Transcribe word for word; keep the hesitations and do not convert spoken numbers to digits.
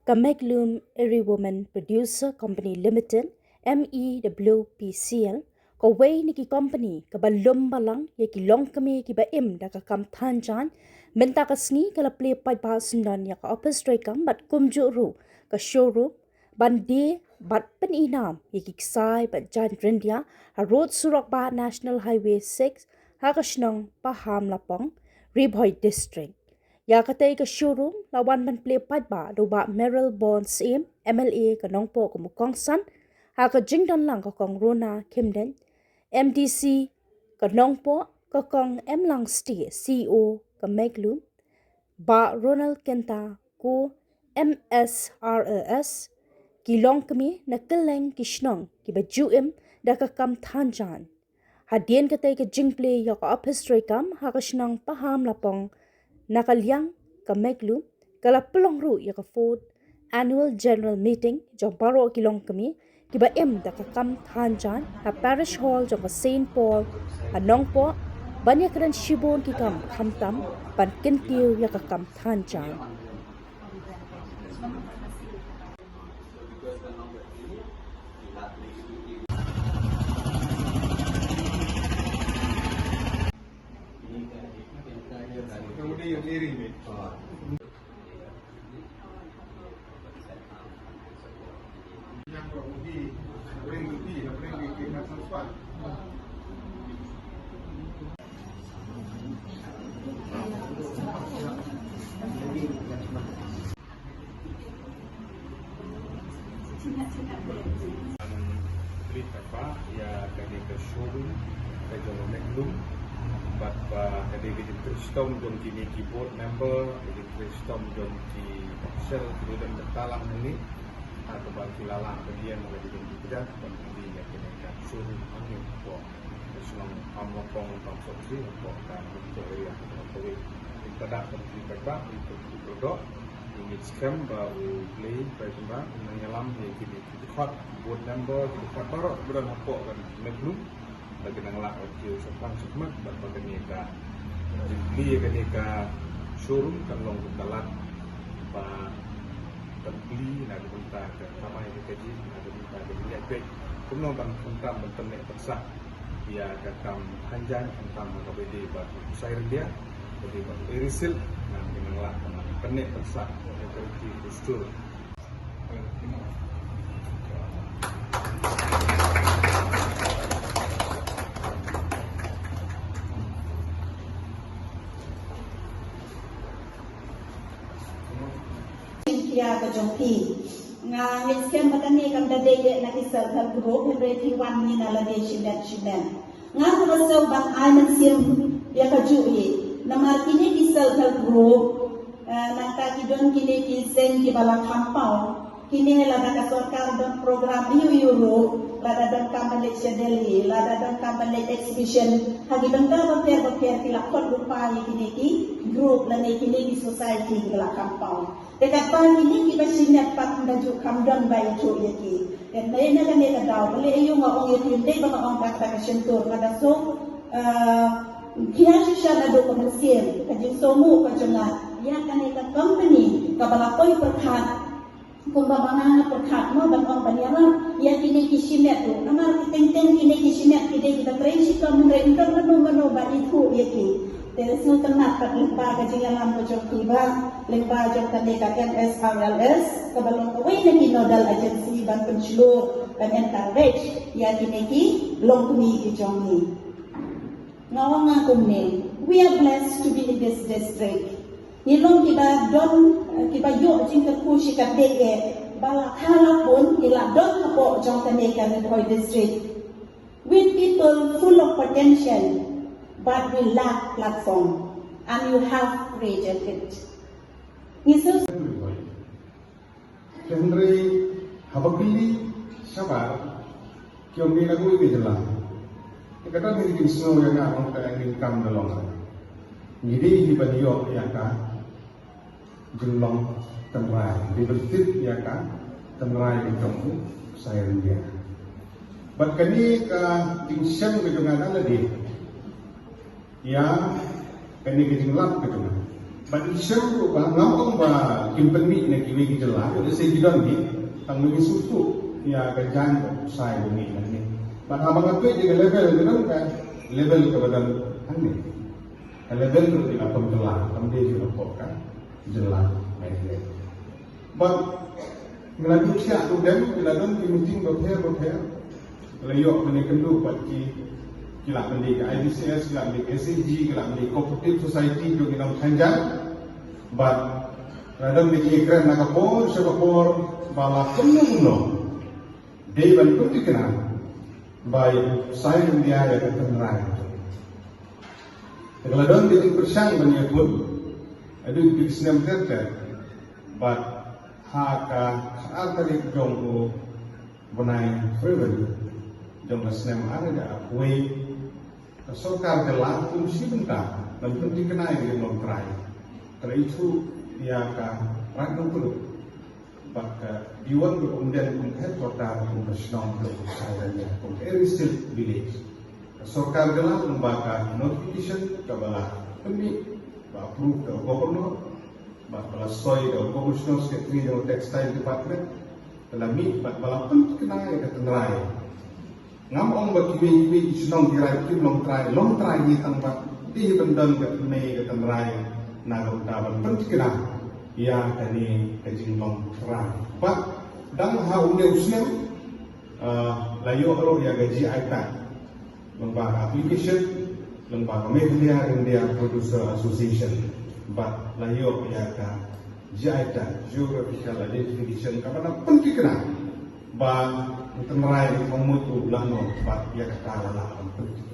Ka Megloom Eri Women Producer Company Limited, M E W P C L, kawei na ki company kaba lum balang ïa ki longkmie kiba im da ka kam than jaiñ, mynta ka sngi ka la plie paidbah syndon ïa ka office treikam bad kumjuh ruh ka showroom, ban die bad pyni nam ïa ki ksai bad jaiñ ryndia ha rud surok bah National Highway six, ha ka shnong Pahamlapong, Ri Bhoi District. Ïa katei ka showroom la wan ban plie paidbah da u Bah Mayralborn Syiem, M L A ka Nongpoh, kum u kongsan, ha ka jingdon lang ka Kong Rona Khymdeit, M D C ka Nongpoh, ka Kong Emlang Stie, C E O ka Megloom, Bah Ronald Kynta, ko M S R L S, ki longkmie na kylleng ki shnong kiba ju im da ka kam than jaiñ. Hadien katei ka jingplie ïa ka office treikam ha ka shnong Pahamlapong, na ka liang ka Megloom ka la pynlong ruh ïa ka fourth Annual General Meeting jong baroh ki longkmie kiba im da ka kam than jaiñ ha Parish Hall jong ka Saint Paul ha Nongpoh, ban ïakren shibun ki kam khamtam ban kyntiew ïa ka kam than jaiñ. Plie paidbah ïa kane ka showroom ka jong Megloom, bad ba ka dei ka jingtrei shitom jong kine ki board member, ka jingtrei shitom jong ki official kiba don bynta lang hangne, ha kaba ki la lah ban ïeng la ki don ki kjat ban plie ïa kane ka showroom hangne hapoh ka shnong Pahamlapong, Town Council, hapoh ka Nongpoh area, hapoh kawei. Ngi kyrpad ban plie paidbah, ngi kyrpad, ngi skhem ba U Blei, Trai Kynrad un nang ïalam ïa kine ki dkhot board member, ki dkhot baroh kiba don hapoh ka Megloom, ba kin nang lah ban kiew shaphang shakhmat, bad ba kane ka jingplie ïa kane ka showroom kan long ka lad ba kan plie na ka bynta ka kamai ka kajih, na ka bynta ka jingïaid beit, kumno ban khamtam ban pynneh pynsah ïa ka kam than jaiñ, khamtam ha kaba ïadei bad u ksai ryndia, kaba ïadei bad u Eri Silk, ngan kin nang lah ban pynneh pynsah ïa ka riti dustur. Jingkyrpad ka jong phi. Nga ngeit skhem ba kane kam da dei na ki self help group, hynrei phi wan ngi na lade shimet shimet. Nga ruh nga sngew ban ai mynsiem ïa kajuh hi. Namar kine ki self help group, eh, nangta ki don kine ki seng kiba la compound. Kine lada ka sorkar don program ïu ïu ruh, lada donkam ban leit sha Delhi, lada donkam ban leit exhibition ha ki bynta bapher bapher, ki la khot lypa ïa kine ki group lane kine ki society kiba la compound. Te katba kine kiba shimet pat ym da ju kham don ba ïathuh ïa ki. Te na kane ka daw, balei aïu nga ong ïa phi, ym dei ba nga ong kata ka shyntur, nga da shu, eh, khia shisha naduh ka mynsiem, ka jingsngewnguh ka jong nga ïa kane ka company kaba la poi pyrkhat. Kumba ma nga nga pyrkhat mo ban ong ban ïarap ïa kine ki shimet ruh. Namar ki teng teng kine ki shimet ki dei kiba trei shitom, hynrei ym don mano mano ba ithuh ïa ki. Te sngewtynnat pat lyngba ka jingïalam ka jong phi, ba lyngba jong kane ka M S R L S, kaba long kawei na ki nodal agency ban pynshlur, ban encourage ïa kine ki longkmie ki jong ngi. Nga ong nga kumne, we are blessed to be in this district. Ngi long kiba don, kiba ïoh jingkyrkhu shikatdei eh ba la kha la pun ngi la don hapoh jong kane ka Ri Bhoi District, with people full of potential, but we lack platform, and you have created it. Ngi sngewsih. Hynrei haba kylli shabar, ki ong, ngi na kawei ka jylla. Te ka don hi ka jingsngew ïa nga, ong ka, ngin kam da long. Ngi dei hi ban ïoh ïa ka jinglong tynrai, dei ban tip ïa ka tynrai ka jong u ksai ryndia. Bad kane ka jingshem ka jong nga na lade ïa kane ka jinglap ka jong nga. Bad ngi shem ruh ba ngam ong ba kim pynmih na kiwei ki jylla, lehse ki don mih, tang ma ngi sngewthuh ïa ka jaiñ ba u ksai u mih nangne. Bad haba nga peit ïa ka level ka don ka level kaba don hangne. Ka level ka dei la pynkylla, kam dei la pok ka jylla Meghalaya. Bad ngi la duk thiah duk dem, ngi la don ki meeting bapher bapher. Ngi la ïoh ban ïakynduh bad ki, ki la ban dei ka I B C S, ki la ban dei ka S H G, ki la ban dei cooperative society jong ki nongshong jaiñ. Bad ngi la don bad ki, ïakren na ka por sha ka por ba la kumno kumno dei ban pynthikna ba ïa u ksai India ïa ka tynrai. Te ka la don bad ki pyrshang ban ïakut haduh ki snem ter ter. Bad ha ka khatar tarik jong u bnai February jong ka snem ar hajar arphew wei, ka sorkar ka la kum shi bynta ban pynthikna ïa ka jinglong trai. Ka la ithuh ïa ka Raid Nongpynlut. Bad ka Diwan ka kum den kum head quarter kum ka shnong ka kum ka area, kum ka area still village. Ka sorkar ka la kum ba ka notification ka ba la pynmih ba approve ka governor. Bad ba la soi da u Commissioner Secretary jong u Textile Department, ka la mih bad ba la pynthikna ïa ka tynrai. Ngam ong ba kiwei kiwei ki shnong ki raid kim long trai, long trai hi tang ba dei ban don ka tynrai, ka tynrai na ka bynta ban pynthikna ïa kane ka jinglong trai. Bad dang ha une u snem, ah, la ïoh ruh ïa ka G I tag lyngba ka application lyngba ka Meghalaya Ryndia Producer Association. Bad la ïoh ïa ka G I tag, Geographical Identification, kaba na pynthikna ba u tynrai u thong mut u la noh, bad ïa kata la lah ban pynthikna.